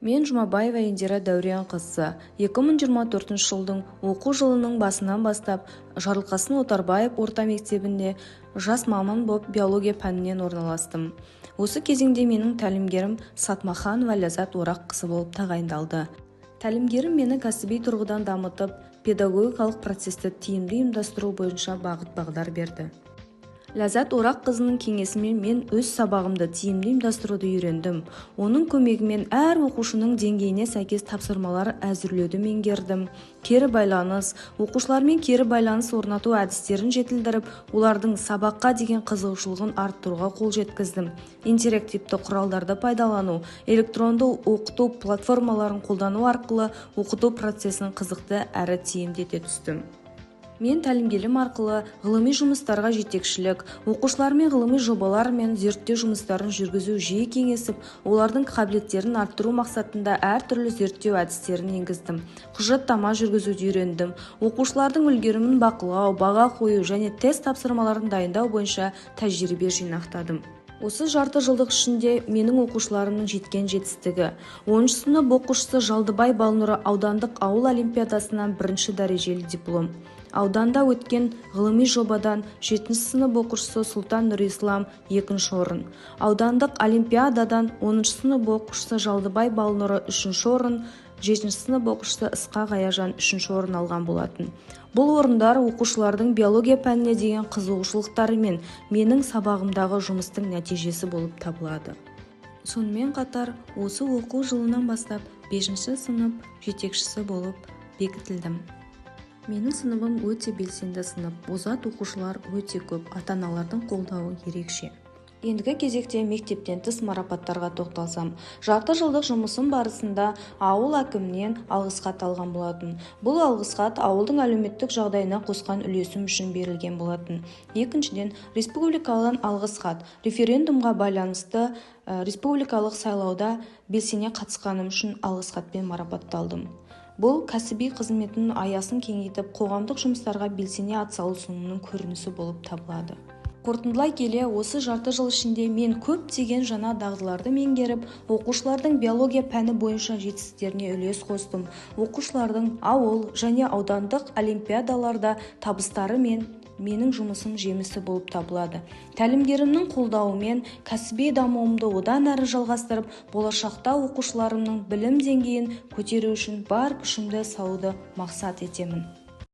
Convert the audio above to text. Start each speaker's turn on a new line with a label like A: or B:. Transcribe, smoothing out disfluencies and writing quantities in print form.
A: Мен Жұмабаева Индира Дәуренқызы 2024 жылдың оқу жылының басынан бастап Жарылқасын Отарбаев орта мектебінде жас маман боп биология пәнінен орналастым. Осы кезеңде менің тәлімгерім Сатмаханова Ләззат Ораққызы болып тағайындалды. Тәлімгерім мені кәсіби тұрғыдан дамытып, педагогикалық процесті тиімді ұйымдастыру бойынша бағыт-бағдар берді. Ләззат Ораққызының кеңесімен мен өз сабағымды тиімді ұйымдастыруды үйрендім. Оның көмегімен әр оқушының деңгейіне сәйкес тапсырмалар әзірлеуді меңгердім. Кері байланыс, оқушылармен кері байланыс орнату әдістерін жетілдіріп, олардың сабаққа деген қызығушылығын арттыруға қол жеткіздім. Интерактивті құралдарды пайдалану, электронды оқыту платформаларын қолдану арқылы оқыту процесін қызықты әрі тиімді ете түстім. Мен тәлімгерім арқылы ғылыми жұмыстарға жетекшілік, оқушылармен ғылыми жобалар мен зерттеу жұмыстарын жүргізу жиі кеңесіп, олардың қабілеттерін арттыру мақсатында әртүрлі зерттеу әдістерін енгіздім. Құжаттама жүргізуді үйрендім. Оқушылардың үлгерімін бақылау, баға қою және тест тапсырмаларын дайындау бойынша тәжірибе жинақтадым. Осы жарты жылдық ішінде менің оқушыларымның жеткен жетістігі. 10 сынып оқушысы Жалдыбай Балнұры аудандық ауыл олимпиадасынан бірінші дәрежелі диплом. Ауданда өткен ғылыми жобадан 7 сынып оқушысы Сұлтан Нұрислам екінші орын. Аудандық олимпиададан 10 сынып оқушысы Жалдыбай Балнұры үшінші орын, 7 сынып оқушысы Ысқақ Аяжан үшінші орын алған болатын. Бұл орындар оқушылардың биология пәніне деген қызығушылықтары мен менің сабағымдағы жұмыстың нәтижесі болып табылады. Сонымен қатар, осы оқу жылынан бастап 5 сынып жетекшісі болып бекітілдім. Менің сыныбым өте белсенді сынып, озат оқушылар өте көп, ата-аналардың қолдауы ерекше. Ендігі кезекте мектептен тыс марапаттарға тоқталсам, жарты жылдық жұмысым барысында ауыл әкімінен алғыс хат алған болатын. Бұл алғыс хат ауылдың әлеуметтік жағдайына қосқан үлесім үшін берілген болатын. Екіншіден, республикадан алғыс хат, референдумға байланысты республикалық сайлауда белсене қатысқаным үшін алғыс хатпен марапатталдым. Бұл кәсіби қызметінің аясын кеңейтіп, қоғамдық жұмыстарға белсене атсалысуымның көрінісі болып табылады. Қорытындылай келе, осы жарты жыл ішінде мен көптеген жаңа дағдыларды меңгеріп, оқушылардың биология пәні бойынша жетістіктеріне үлес қостым. Оқушылардың ауыл және аудандық олимпиадаларда табыстары мен менің жұмысым жемісі болып табылады. Тәлімгерімнің қолдауымен кәсіби дамуымды одан әрі жалғастырып, болашақта оқушыларымның білім деңгейін көтеру үшін бар күшімді салуды мақсат етемін.